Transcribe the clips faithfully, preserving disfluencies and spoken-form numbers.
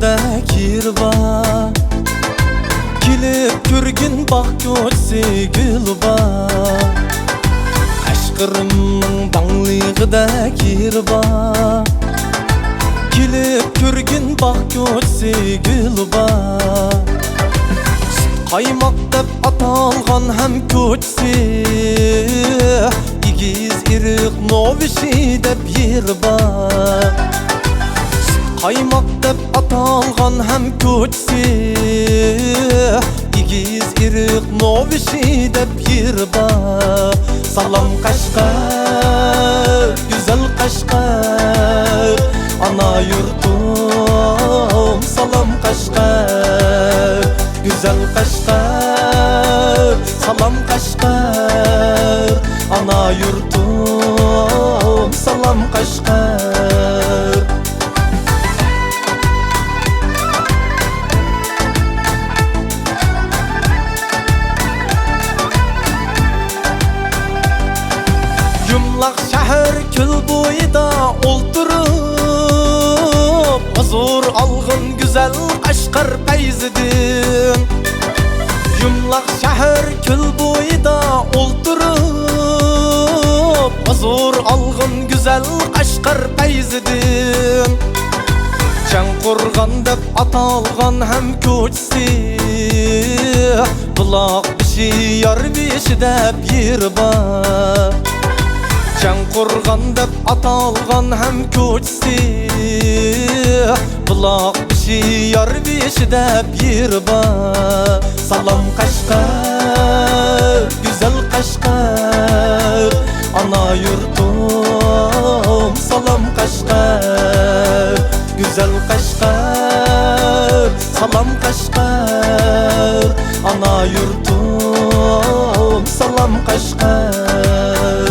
دەك يېرى بار. كېلىپ كۆرگىن باغ كوچىسى گۈلى بار. قەشقىرىمنىڭ داڭلىقىدەك يېرى بار. كېلىپ كۆرگىن باغ كوچىسى گۈلى بار. سۈت قايماق دەپ ئاتالغان ھەم كوچىسى، ئېگىز ئېرىق نوۋىشى دەپ يېرى بار. سۈت قايماق دەپ ئاتالغان ھەم كوچىسى، ئېگىز ئېرىق نوۋىشى دەپ يېرى بار. سالام قەشقەر، گۈزەل قەشقەر، ئانا يۇرتۇم، سالام قەشقەر، گۈزەل قەشقەر، سالام قەشقەر، ئانا يۇرتۇم، سالام قەشقەر. يۇمىلاق شەھەر كۆل بويىدا ئولتۇرۇپ، ھۇزۇر ئالغىن گۈزەل قەشقەر پەيزىدىن. يۇمىلاق شەھەر كۆل بويىدا ئولتۇرۇپ، ھۇزۇر ئالغىن گۈزەل قەشقەر پەيزىدىن. چاڭقۇرغان دەپ ئاتالغان ھەم كوچىسى، بۇلاق بېشى يار بېشى دەپ يېرى بار. چاڭقۇرغان دەپ ئاتالغان ھەم كوچىسى، بۇلاق بېشى يار بېشى دەپ يېرى بار. سالام قەشقەر، گۈزەل قەشقەر، ئانا يۇرتۇم، سالام قەشقەر، گۈزەل قەشقەر، سالام قەشقەر، ئانا يۇرتۇم، سالام قەشقەر.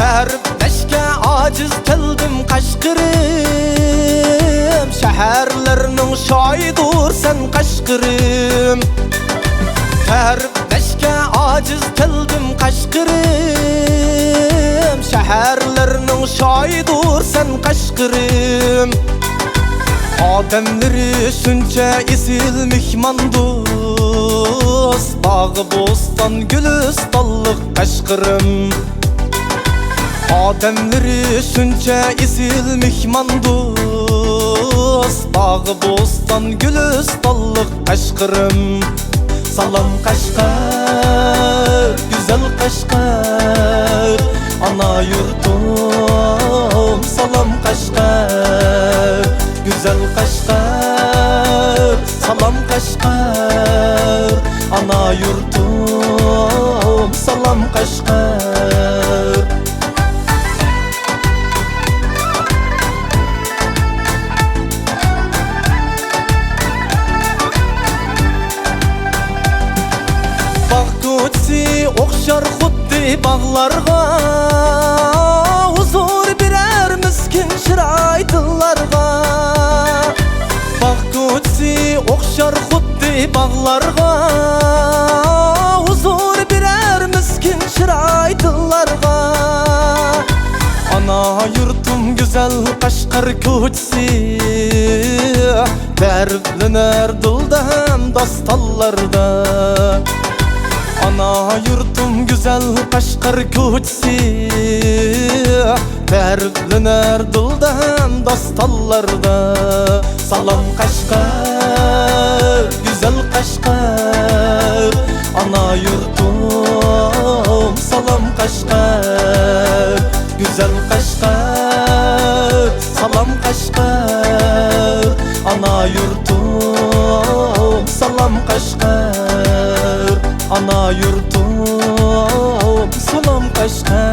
تەرىپلەشكە ئاجىز كەلدىم قەشقىرىم، شەھەرلەرنىڭ شاھىدۇر سەن قەشقىرىم. تەرىپلەشكە ئاجىز كەلدىم قەشقىرىم، شەھەرلەرنىڭ شاھىدۇر سەن قەشقىرىم. ئادەملىرى شۇنچە ئېسىل، مېھماندوست، باغ بوستان گۈلىستانلىق قەشقىرىم. ئادەملىرى شۇنچە ئېسىل، مېھماندوست، باغ بوستان گۈلىستانلىق قەشقىرىم. سالام قەشقەر، گۈزەل قەشقەر، ئانا يۇرتۇم، سالام قەشقەر، گۈزەل قەشقەر، سالام قەشقەر، ئانا يۇرتۇم، سالام قەشقەر. باغ كوچىسى ئوخشار خۇددى باغلارغا، ھۇزۇر بېرەر مىسكىن چىراي تىللارغا. باغ كوچىسى ئوخشار خۇددى باغلارغا، ھۇزۇر بېرەر مىسكىن چىراي تىللارغا. ئانا يۇرتۇم گۈزەل قەشقەر كوچىسى، تەرىپلىنەر دىلدا ھەم داستانلاردا. ئانا يۇرتۇم گۈزەل قەشقەر كوچىسى، تەرىپلىنەر دىلدا ھەم داستانلاردا. سالام قەشقەر، گۈزەل قەشقەر، ئانا يۇرتۇم، سالام قەشقەر، گۈزەل قەشقەر، سالام قەشقەر، ئانا يۇرتۇم، سالام قەشقەر، ئانا يۇرتۇم، سالام قەشقەر.